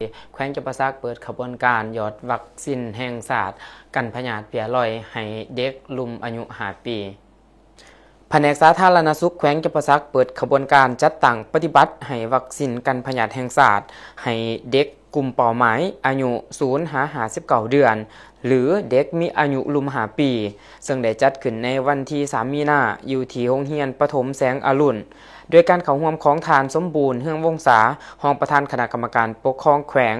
ແຂວງຈຳປາສັກເປີດຂະບວນການຢອດວັກຊິນແຫ່ງຊາດກັນພະຍາດເພຍລອຍໃຫ້ເດັກລຸ່ມອາຍຸຫ້າປີ. ພະແນກສາທາລະນະສຸກແຂວງຈຳປາສັກເປີດຂະບວນການຈັດຕັ້ງປະຕິບັດໃຫ້ວັກຊິນກັນພະຍາດແຫ່ງຊາດໃຫ້ເດັກກຸ່ມເປົ້າໝາຍອາຍຸສູນຫາຫ້າສິບເກົ້າເດືອນ ຫຼື ເດັກມີອາຍຸລຸ່ມຫ້າປີ, ເຊິ່ງໄດ້ຈັດຂຶ້ນໃນວັນທີສາມມີນາ ຢູ່ທີ່ໂຮງຮຽນປະຖົມແສງອະລຸນ ໂດຍການເຂົ້າຮ່ວມຂອງທ່ານ ສົມບູນ ເຮືອງວົງສາ ຮອງປະທານຄະນະກຳມະການປົກຄອງແຂວງ,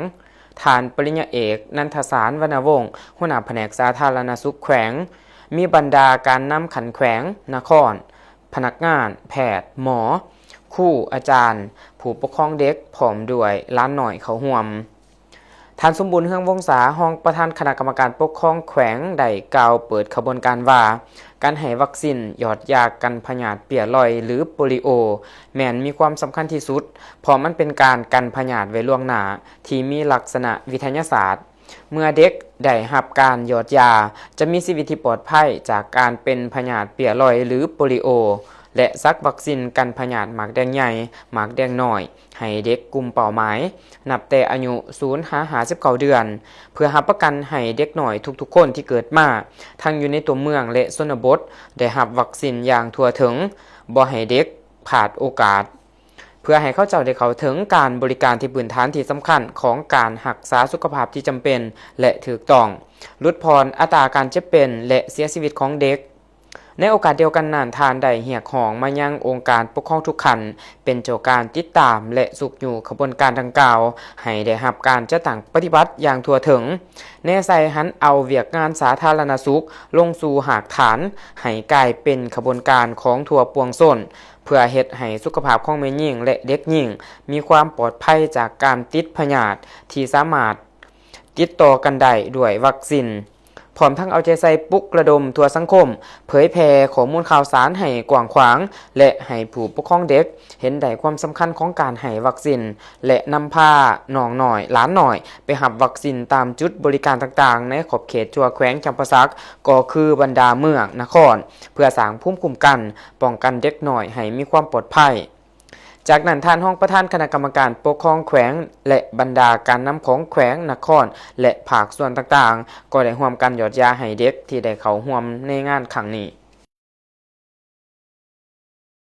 ທ່ານປະລິນຍາເອກ ນັນທະສານ ວັນນະວົງ ຫົວໜ້າພະແນກສາທາລະນະສຸກແຂວງ, ມີບັນດາການນຳຂັ້ນແຂວງ, ນະຄອນ, ພະນັກງານ, ແພດ, ໝໍ, ຄູ, ອາຈານ, ຜູ້ປົກຄອງເດັກ ພ້ອມດ້ວຍຫຼານນ້ອຍເຂົ້າຮ່ວມ. ທ່ານ ສົມບູນ ເຮືອງວົງສາ ຮອງປະທານຄະນະກຳມະການປົກຄອງແຂວງ ໄດ້ກ່າວເປີດຂະບວນການວ່າ ການໃຫ້ວັກຊິນຢອດຢາກັນພະຍາດເພຍລອຍ ຫຼື ໂປລິໂອ ແມ່ນມີຄວາມສຳຄັນທີ່ສຸດ, ເພາະມັນເປັນການກັນພະຍາດໄວ້ລ່ວງໜ້າທີ່ມີລັກສະນະວິທະຍາສາດ. ເມື່ອເດັກໄດ້ຮັບການຢອດຢາ, ຈະມີຊີວິດທີ່ປອດໄພຈາກການເປັນພະຍາດເພຍລອຍ ຫຼື ໂປລິໂອ ແລະ ສັກວັກຊິນກັນພະຍາດໝາກແດງໃຫຍ່, ໝາກແດງນ້ອຍ ໃຫ້ເດັກກຸ່ມເປົ້າໝາຍ ນັບແຕ່ອາຍຸສູນຫາຫ້າສິບເກົ້າເດືອນ, ເພື່ອຮັບປະກັນໃຫ້ເດັກນ້ອຍທຸກໆຄົນທີ່ເກີດມາ ທັງຢູ່ໃນຕົວເມືອງ ແລະ ຊົນນະບົດ ໄດ້ຮັບວັກຊິນຢ່າງທົ່ວເຖິງ, ບໍ່ໃຫ້ເດັກພາດໂອກາດ. ເພື່ອໃຫ້ເຂົາເຈົ້າໄດ້ເຂົ້າເຖິງການບໍລິການທີ່ພື້ນຖານທີ່ສຳຄັນຂອງການຮັກສາສຸຂະພາບທີ່ຈຳເປັນ ແລະ ຖືກຕ້ອງ, ຫຼຸດຜ່ອນອັດຕາການເຈັບເປັນ ແລະ ເສຍຊີວິດຂອງເດັກ. ໃນໂອກາດດຽວກັນນັ້ນ, ທ່ານໄດ້ຮຽກຮ້ອງມາຍັງອົງການປົກຄອງທຸກຂັ້ນ ເປັນເຈົ້າການຕິດຕາມ ແລະ ຊຸກຍູ້ຂະບວນການດັ່ງກ່າວ ໃຫ້ໄດ້ຮັບການຈັດຕັ້ງປະຕິບັດຢ່າງທົ່ວເຖິງ, ແນໃສ່ຫັນເອົາວຽກງານສາທາລະນະສຸກລົງສູ່ຮາກຖານ ໃຫ້ກາຍເປັນຂະບວນການຂອງທົ່ວປວງຊົນ, ເພື່ອເຮັດໃຫ້ສຸຂະພາບຂອງແມ່ຍິງ ແລະ ເດັກຍິງ ມີຄວາມປອດໄພຈາກການຕິດພະຍາດທີ່ສາມາດຕິດຕໍ່ກັນໄດ້ດ້ວຍວັກຊິນ, ພ້ອມທັງເອົາໃຈໃສ່ປຸກລະດົມທົ່ວສັງຄົມ, ເຜີຍແຜ່ຂໍ້ມູນຂ່າວສານໃຫ້ກວ້າງຂວາງ ແລະ ໃຫ້ຜູ້ປົກຄອງເດັກເຫັນໄດ້ຄວາມສຳຄັນຂອງການໃຫ້ວັກຊິນ ແລະ ນຳພານ້ອງນ້ອຍ, ຫຼານນ້ອຍ ໄປຮັບວັກຊິນຕາມຈຸດບໍລິການຕ່າງໆ ໃນຂອບເຂດທົ່ວແຂວງຈຳປາສັກ, ກໍຄືບັນດາເມືອງ, ນະຄອນ, ເພື່ອສ້າງພູມຄຸ້ມກັນ, ປ້ອງກັນເດັກນ້ອຍໃຫ້ມີຄວາມປອດໄພ. ຈາກນັ້ນ, ທ່ານຮອງປະທານຄະນະກຳມະການປົກຄອງແຂວງ ແລະ ບັນດາການນຳຂອງແຂວງ, ນະຄອນ ແລະ ພາກສ່ວນຕ່າງໆ ກໍໄດ້ຮ່ວມກັນຢອດຢາໃຫ້ເດັກທີ່ໄດ້ເຂົ້າຮ່ວມໃນງານຄັ້ງນີ້.